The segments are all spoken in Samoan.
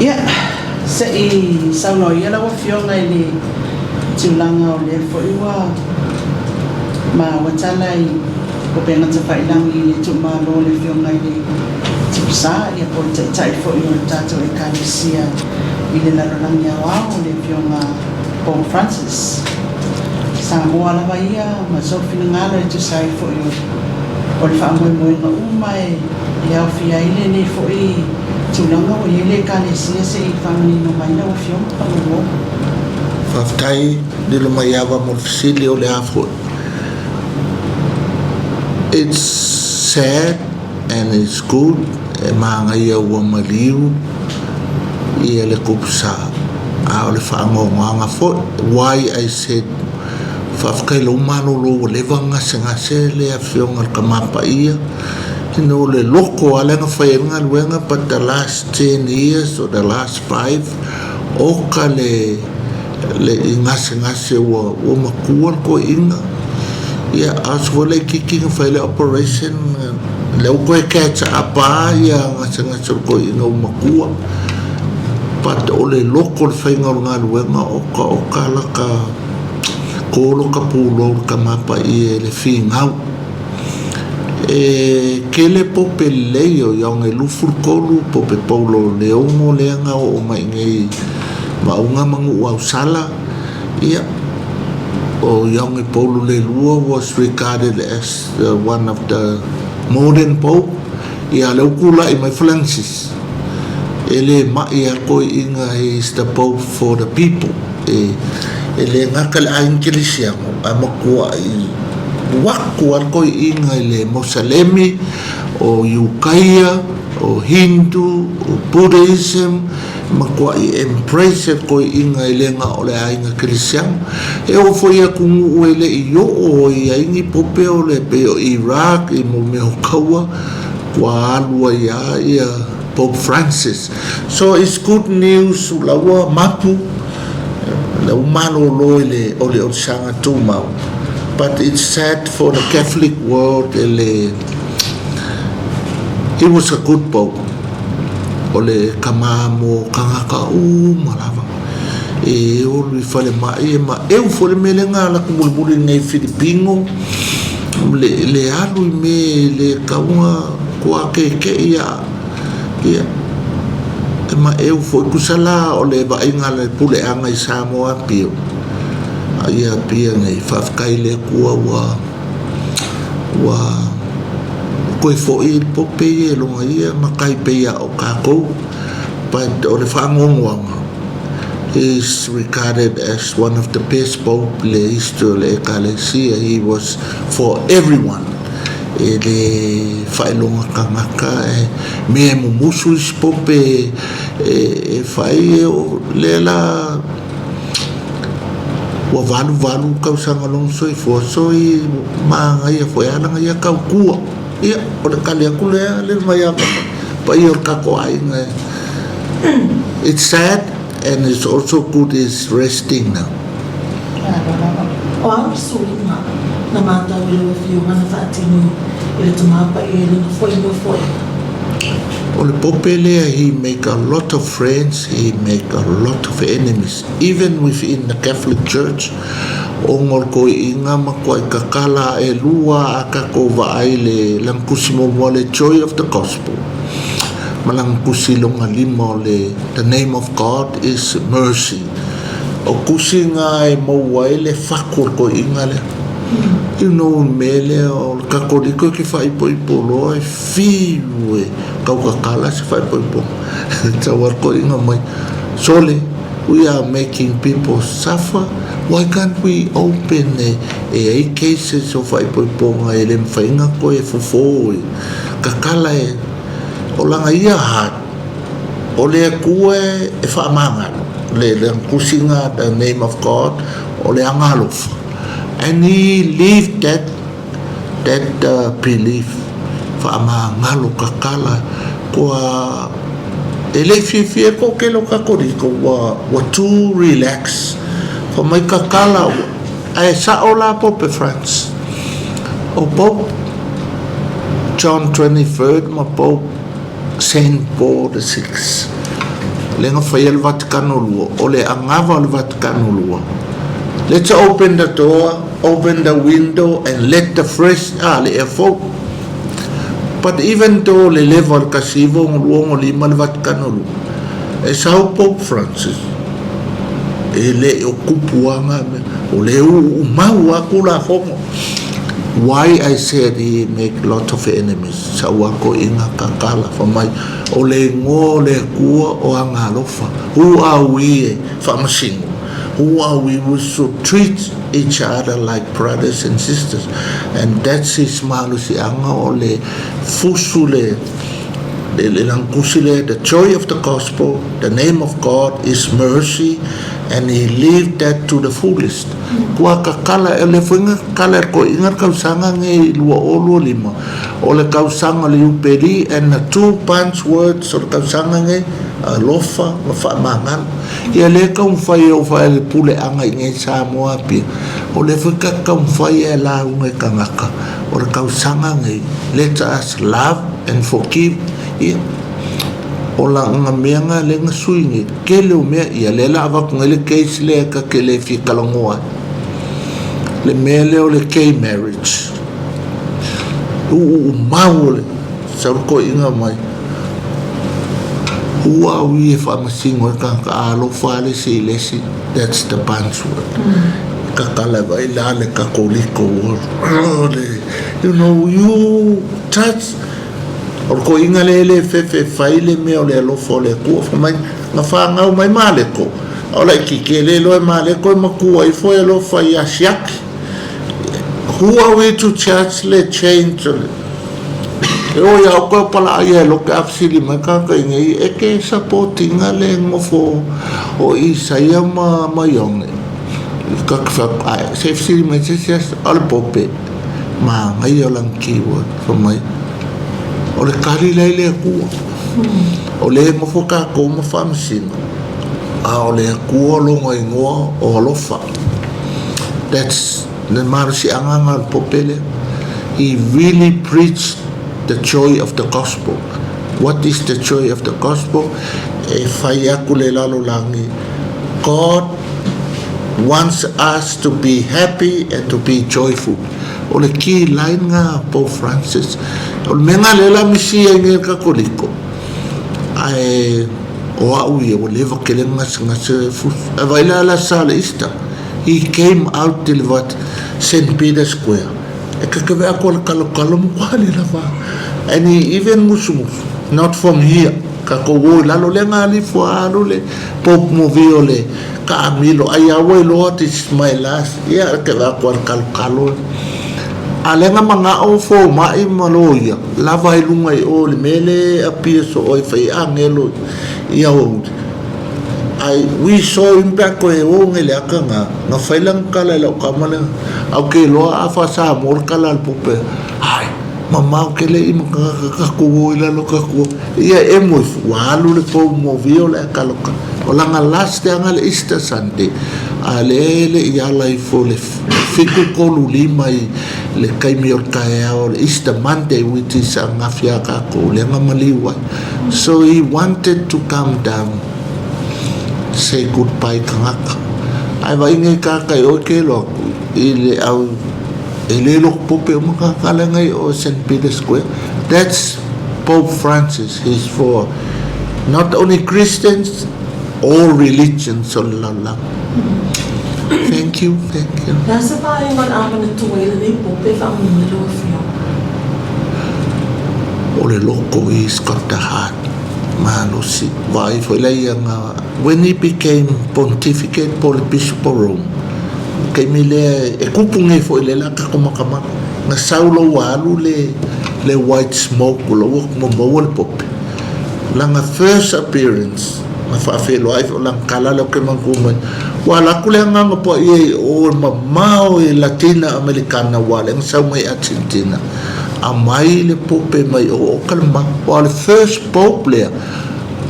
Ia, se i saunoa ia lau Afioga i le tulaga o lea foi ua maua tala i upega tafailagi i le tuumalo o le Afioga i le Tupusa, ia po o le Taitai foi o le tatou Ekalesia i le lalolagi aoao, le Afioga Pope Francis. Samoa lava ia ma sou finagalo e tusa ai foi o le faamoemoega uma e aofia ai lenei foi tulaga ua i ai le Ekalesia. Se i faamanino mai lau Afioga faamolemole. Faafetai Lilomaiava mo le fesili o le a foi. It's sad and it's good e magaia ua maliu ia le kupusa, a o le faanoanoaga foi. Why I said faafetai lou malolo ua leva ona gasegase le afioga i le Tama Paia ina o le loto lava lea na fai ai le galuega, but the last 10 years or the last 5 oka le le i gasegase ua matua le toeaina ia a o se foi laitiiti na fai le operation lea ua toe catch up lava ia gasegase o le toeaina ua matua, but o le loto le faiga o le galuega oka oka laka to loka pulou le Tama Paia i le finau. E tele pope lelei o Ioane 23, Pope Paulo le 6 lea na oo mai nei Maauga ma Nuuausala. Ia, o Ioane Paulo le lua was regarded as the one of the modern pope. Ia, lea ua tulai mai Francis. E le mai a toeaiina, he is the pope for the people. E le gata le aiga kerisiano, ae matuai uaku a le toeaiina i le Mosalemi, o Iukaia, o Hindu, o Buddhism, matuai embrace e le toeaiina e le na o le aiga kerisiano. E oo foi i atunuu e le i oo i ai ni pope o le pei o Iraq i mo mea o kaua, ua alu ai lava ia Pope Francis. So it's good news la ua mapu, la ua malolo i le o le olisaga tumau. But it's sad for the Catholic world e le he was a good pope. O le tama mo tagata uma lava. E olu i falemai e maeu foi le mea lea na ala atu mulimuli nei Filipino le, le alu i me le tauga kua keke'i ia ia e maeu foi tusa la o le vaaiga a le puleaga i Samoa Apia ia Apia nei. Faafetai i le Atua ua toe foi le pope ia i lona ia matai pei a o tatou, but o le faanoanoaga, he is regarded as one of the best pope i le history o le Ekalesia. He was for everyone, e le faailoga tagata e mea e mumusu isi pope e fai o lea la ua 88 tausaga lona soifua so i magaia foi a lana ia tautua. Ia, o le tali atu lea le mai a paia o le tatou aiga. It's sad and it's also good is resting now. Malo lava. O a le suiga na matau i lau Afioga na faatino i le Tama Paia i lona foi nofoaiga? O le pope lea, he make a lot of friends, he make a lot of enemies, even within the Catholic Church, ona o le toeaiina matuai tatala e lua a tatou vaai le lana tusi muamua, le Joy of the Gospel, ma lana tusi lona lima o le The Name of God is Mercy. O tusi na e maua ai le fatu o le toeaiina lea. Le mea lea o le Katoliko e ke faaipoipo loa e fiu e tautatala se faaipoipoga. Tau a le toeaina mai, sole, we are making people suffer, why can't we open e e ai cases o faaipoipoga e le mafai ona toe fofo e tatala e o lana ia heart o le Atua e faamagalo le tusiga The Name of God o le agalofa, and he lived that belief faamagalo tatala kua e le i fiafia ai ko tele o Katoliko ua too relax fa mai tatala ae sao la Pope Francis o Pope John 23rd ma Pope Saint Paul the Sixth. Lea na faia le Vatikano lua, o le agava o le Vatikano lua, let's open the door, open the window and let the fresh, ah, le ea fou. But even though le leva o le 1965 le Vatikano lua, e sau Pope Francis, e le o kupu lava nga mea, o le uumau lava Tulafono. Why I said he make lot of enemies, sau a toeaiina kakala, fai mai, o le igoa o le Atua o Agaalofa, who are we e faamasino, who are we, we should treat each other like brothers and sisters, and that's his malosiaga o le fusu le le lagatusi lea, the joy of the gospel, the name of God is mercy, and he leave that to the fullest. Kua kakala, o le fuiga kakala e le toeaiina le tausaga nei 2025, o le tausaga o le Iupeli and the two punch words o le tausaga nei, alofa ma faamagalo. Ia lea e taumafai e oo fai le puleaga i nei Samoa Apia, o lea foi ka taumafai e lauga i tagata o le tausaga nei, let us love and forgive, ia, o lana mea na lea na sui nei, tele o mea, ia lea la avatu nei le case lea ta te le fia talanoa ai, le mea lea o le gay marriage, uumau o le sau le toeaina mai, ua au ia e faamasino ai tagata, a alofa lava le isi i le isi, that's the punch word. Tatala vai la le Katoliko, you know, you touch, o le toeaina lea e le fefe e fai le mea o le alofa o le Atua, fai mai, na fanau mai Maleko, a o laitiiti e le iloa e Maleko e matua ifo e alofa ia Siaki. Who are we to judge le change o le E oi a koe pala ia e loke a fesili mai kāka i nei, e ke supportinga le ngofo o Isaia ma ma Ionge. Ka ke wha, ai, se fesili mai se se o le pope, ma ngai o lang keyword, fa mai, o le kari lai le akua. O le ngofo kākou ma whamasino, a o le akua longa ingoa o alofa. That's le malosiaga lena o le pope lea. He really preached the joy of the gospel. What is the joy of the gospel? E fai aku le lalolagi, God wants us to be happy and to be joyful. O le key line lena a Pope Francis. O le mea lena lea la misi ai nei le Katoliko. Ae o au ia ua leva tele na gasegase fusu. Ae vaai la le aso sa le Easter. He came out i le vat Saint Peter Square e kekeve aku o le kalokalo mo kua le lava and he even musumusu not from here kakou o i lalo lea nga alifua alu le Pope movie o le kaamilo ai a ua iloa this is my last ia keve aku a le kalokalo a lea nga manao fomai ma loia lava i luga i o le mea le appear soo ai fai agelo i aoauli. Ai we saw him pe a koe o nge le aka nga nga fai lang kala i lau kama le au ke loa a fa Samoa le kala al pope ai mamao ke le ima ka ka ku o i lalo ka ku ia e mo fu wa alu le pou mo vi o le aka loka o langa last te anga le Easter Sunday a le le i ala i fo le 75 i le kaimi o le taeao o le Easter Monday which is a ngawhia ka ko le anga maliu ai. So he wanted to come down say goodbye tagata. Ae vaai nei kākai oi ke loa aku i le au e le loko pope uma kākā le ngai o St. Peter Square. That's Pope Francis. He's for not only Christians, all religions o le lalolagi. Thank you, thank you. Le a se vaega o le a manatua ai lenei pope faamolemole lau Afioga? O le loko he's got the heart malosi vaai foi la ia nga when he became pontificate po o le bishop o Rome taimi lea e kupu nei foi le la tatou makamaka na sau lou alu le le white smoke o lou maua le pope lana first appearance na faafeiloai foi lana tala lea ou te manatua mai ua ala atu le agaga paia i o e mamao i Latina Amerikana ua lea na sau mai Argentina aumai le pope mai o o ka le ma ua o le first pope lea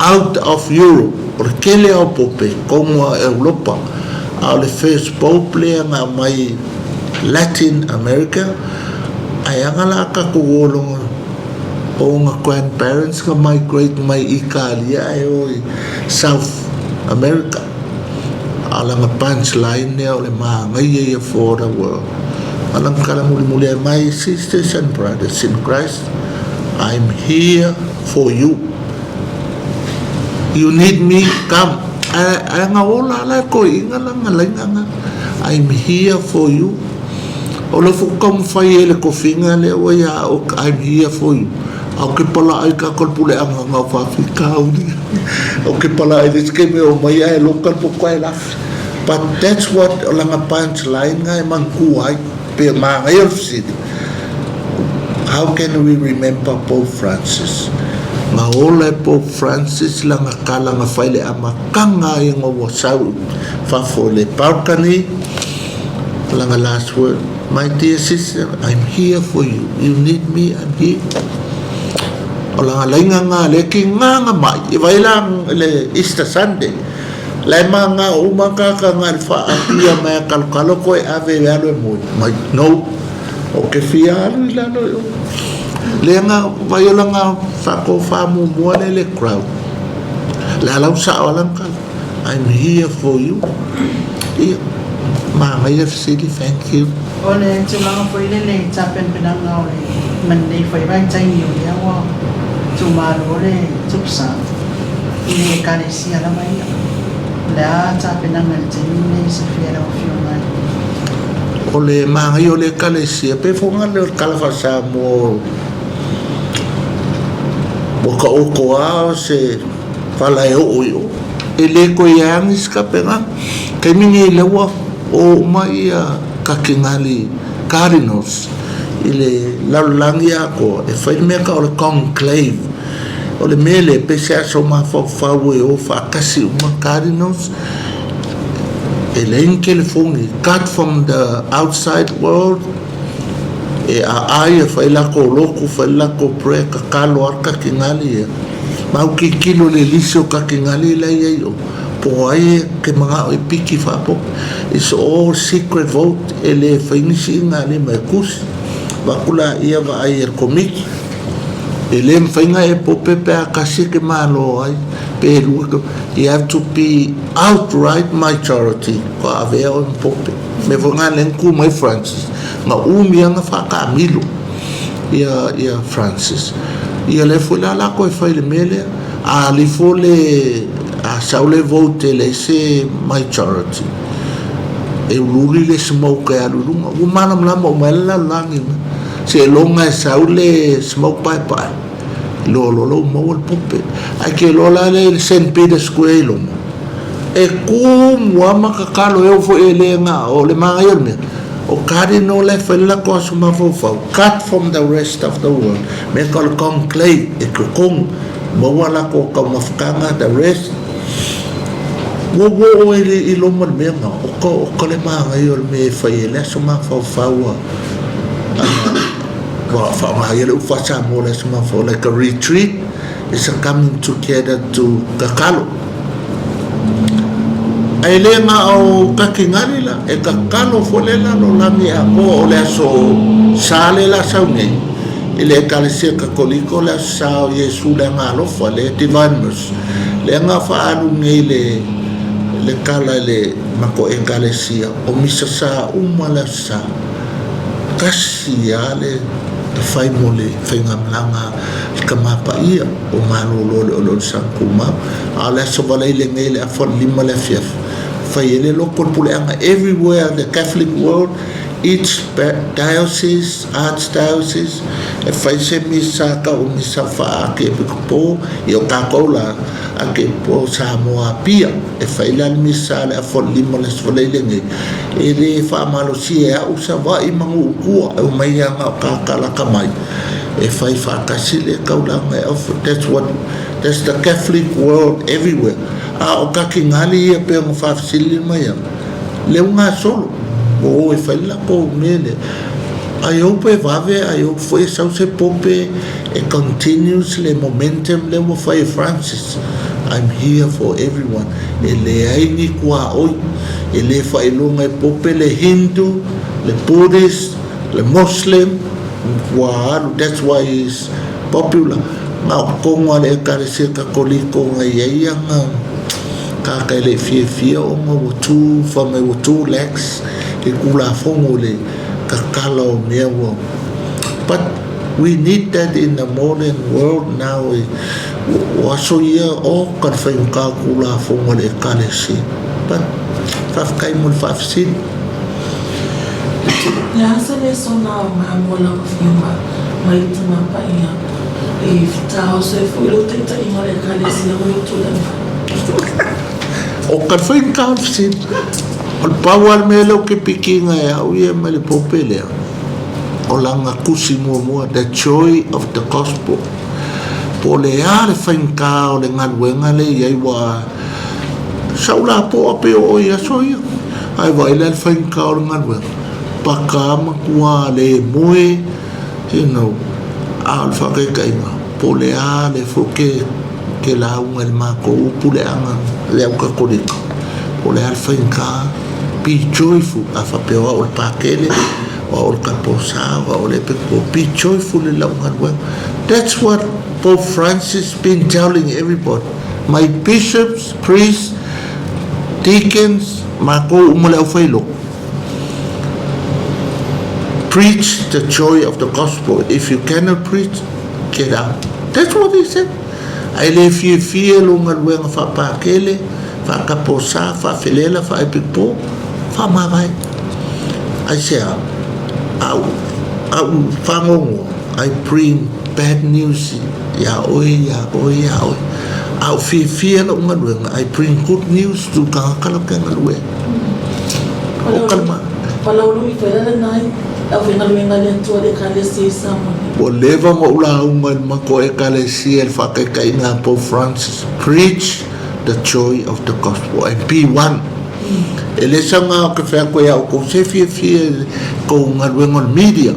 out of Europe o le tele lava o pope tonu a Europa a o le first pope lea na aumai Latin America ae aga la tatou o loga. O nga grandparents nga migrate mai Italia ae o i South America. A o lana punchline lea o le magaia ia for the world. A lana tala mulimuli ai, My sisters and brothers in Christ, I'm here for you. You need me, come. Ae nga ola ala e toeaiina lana laina nga, I'm here for you. O le fo taumafai e le tofiga lea ua ia au, I'm here for you. A o ke pala ai ka kol pule anga ngau whawhikauri. O ke pala ai this ke me o mai ai local po koe lafi. But that's what o langa punch line nga e mangku ai. Pe maa ngai o le fesili. How can we remember Pope Francis? Nga ola e Pope Francis langa kala nga fai le amakanga ai nga ua sau fafo le balcony. Langa last word, my dear sister, I'm here for you. You need me, I'm here. O langa lainga nga le ki nganga mai. I vai la le Easter Sunday. Lai ma nga uma ka ka nga le wha apia mai a kalokalo koe ave e alo e moe. Mai, no. O ke fia alu i lalo i o. Le nga vai o langa wha ko wha mua le le crowd. Le alau sa o alang kala. I'm here for you. Ia, māngai e fesili, thank you. O le tulaga foi lele i tapenapenaga o le ma lenei foi vaitaimi o lea ua tumalo le tupusa i le Ekalesia lava ia. O le a tapenaga i le taimi lenei se fia lau Afioga ai? O le māngai o le Ekalesia, pe foga le o le tala faa-Samoa ua taoto a se Pala e oo i o. E le koe i a agi se kapenga. Taimi nei lea ua o uma ia Kakingali Cardinals i le lalolagi atoa e fai le mea tau o le conclave. O le mea lea pei se aso mafaufau e o faatasi uma Cardinals e leai ni telefoni, cut from the outside world. E aai e fai lakou lotu, fai lakou prayer, tatalo a le Kakingali ia. Ma au tilotilo i le lisi o Kakingali la e i ai o, po o ai e ke manao e piki faapopo. It's all secret vote, e le fai ni siiga a lima e kusi. Avatu laia vaai e le komiti. E le mafai ona e pope pe a tasi e ke malo ai, pe lua ke, you have to be outright majority kua avea oe ma pope. Mea foi na lea na tu mai Francis, na umi lava na faataamilo ia ia Francis. Ia lea foi la latou e fai i le mea lea, a alu ifo le, a sau le vote e leai se majority, e uliuli le smoke e alu i luga. Ua malamalama uma ai le lalolagi na. Seiloga e sau le smoke paepae, loa loa la ua maua le pope. Ae ke iloa la lea i le Saint Peter Square i Loma, e tumu lava ma tatalo e oo foi e le na o le manaia o le mea, o Cardinal la e fai le latou aso mafaufau, cut from the rest of the world, me ka o le conclave e totonu, maua latou taumafataga the rest, ua ua oo i loma le mea na, o ka o ka le manaia o le mea e fai ai le aso mafaufau a a faaaoga ai le upu faa-Samoa le aso mafaufau, like a retreat. It's a coming together to tatalo. Ae le na o Kakingali la, e tatalo foi le lalolagi atoa o le aso Sa le la sau nei, i le Ekalesia Katoliko le aso Sa o Iesu le Agaalofa, le Divine Mercy. Lea na faaalu nei le le tala i le matou Ekalesia, o misa sa uma le aso Sa. Tasi a le fai mo le faigamalaga i ka mapaia o malolo le oleole santumau. A o le aso valaile nei le afa o le 5 le afiafi, fai ai le loto le puleaga everywhere the Catholic world, each diocese, archdiocese, e fai se misa tau misa faa-archiepiscopal, ia o tatou la archiepiscopal Samoa Apia, e fai la le misa le afa o le 5 le aso valaile nei, e le faamalosia e au Savaii ma Nuu tua, e omai ia na o kakalaka mai. E fai faatasi le taulaga e ofa, that's what, that's the Catholic world everywhere. A o Kakingali ia pei ona faafesili mai au, lea ua gasolo, ua o e fai le latou mea lea. I hope e vave, I hope foi e sau se pope e continues le momentum lea ua fai e Francis. I'm here for everyone. E leai ni tuaoi, e le faailoga e pope le Hindu, le Buddhist, le Muslim, ua alu, that's why he's Popular nga o kongo a le Ekalesia Kakoliko nga i ai ia nga kāka e le i fiafia ona ua too fai mai ua too lax i Tulafono i le kakala o mea ua but we need that in the modern world now e o aso ia oka le faigata o Tulafono a le Ekalesia but faafetai mo le faafesili. Le a se lesona o ngā mo lau Afioga mai i Tama Paia i whataoso e foi lou taitaiga o le Ekalesia mo lou tulai mai? O ka whainga fesili, o le pau lava le mea lea ou te pikiina e au ia mai le Pope lea, o lana tusi muamua, The Joy of the Gospel. Po o le a le faigata o le galuega lea e i ai ua Sau lapoa pe oo i aso ia, ae vaai la le faigata o le galuega, paka matua le moe, you know, a o le faataitaiga, po o le a le foi ke, ke lauga i le matou puleaga le au Katolika, po o le a le faigata, be joyful, a faapea o au o le Pakele, o au o le Kaposa, o au o le Epikopo, be joyful i lau galuega. That's what Pope Francis been telling everybody. My bishops, priests, deacons, matou uma le aufailoto, preach the joy of the gospel, if you cannot preach, get out. That's what he said. Ae le fiafia lou galuega faapakele, faakaposa, faafelela, faaepipo, faamavae. Aisea? Au, au fagogoa, I bring bad news Iā oe, iā oe, iā oe. A o fiafia lou galuega, I bring good news to tagata la ke galue. O kalma. Palau lui fela le nai, au faigaluega le Atua le Ekalesia i Samoa nei. Ua leva ona ou lauga i le matou Ekalesia i le faataitaiga a Pope Francis, Preach the joy of the gospel and be one. E le sau ke fai atu ia outou se fiafia i tou galuega o le media,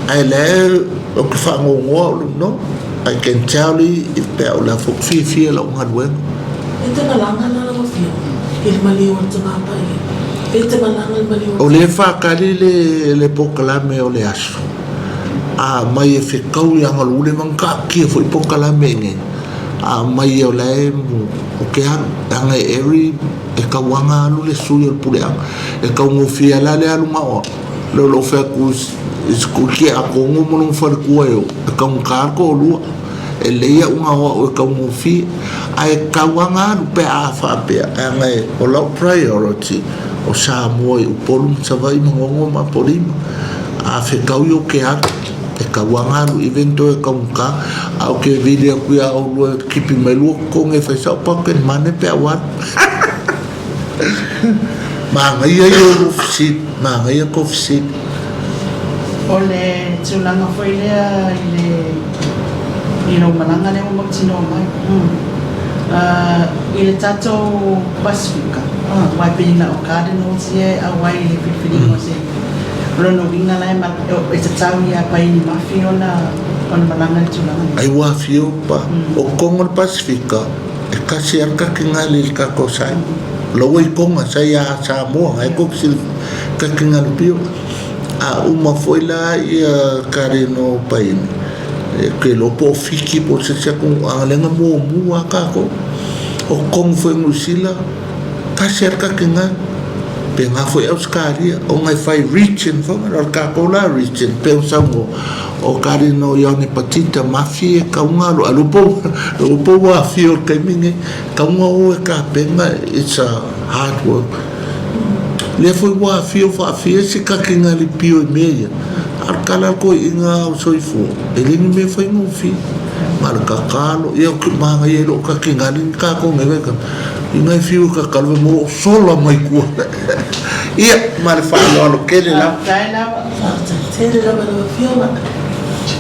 ae la e Ou te faanoanoa au no, I can tell you if pe a o le a foi fiafia lau galuega. E te malaga la lau afioga i le maliu o le tamapai e te malaga i le maliu o O lea e whakali le, le pokalame o le aso. A mai e whekau i anga lule mang ka kia foi pokalame nge. A mai e o lae mo o ke alu. Anga e every e kauanga alu le sui o le puleanga. E kaungofia la le alu maoa. Lea o lou fai atu i se kuki a kongo ma lona falekua e o, e taugata le toalua. E lelei au na o au e taugofie. Ae tauaga alu pe a faapea, leaga e, o lau priority, o Samoa i Upolu ma Savaii ma Gogo ma Apolima. A fetau i o ke alu, e tauaga alu even though e taugata, a o ke vili atu ia oulua e kipi mai lua totogi e fai sau pocket money pe a ua alu. Manaia ia o lou fesili, manaia tou fesili. O le tulaga foi lea i le i lou malaga lea ua mautinoa mai i le tatou Pasifika aua e pei na o Cardinals ia e auai i le filifiliga o se o lona uiga la e tatau ia Paini Mafi ona ona malaga i le tulaga lea. Ai ua afio pa o totonu o le Pasifika. E kasi a kakingali i le tatou sai. Laua i Tonga sai a Samoa ai ko ki kakingali pio. A uma foi la ia Kareno Paini. E ke lo po Fiki po se se ku a lenga mo mu a ka ko. O Kong foi New Zealand. Kasi a kakingali. Pe ngā foi Australia o ngai whai region fo ngā ka ko la region pe o Samoa. O Karino Ioane Patita Mafi e kaunga alo alo po lo po wa fi o taimi nei kaunga o e kapenga it's a hard work le foi wa fi o fa fi se ka ki nga li pio i mea ia al kala ko i nga o soifua e le ni mea fai ngo fi ma le kakalo ia ki manga ia lo ka ki nga li ka ko nge ka i ngai fiu ka kalwe mo sola mai kua ia ma le whaaloalo kele la Faafetai lava. Faafetai tele lava lau Afioga.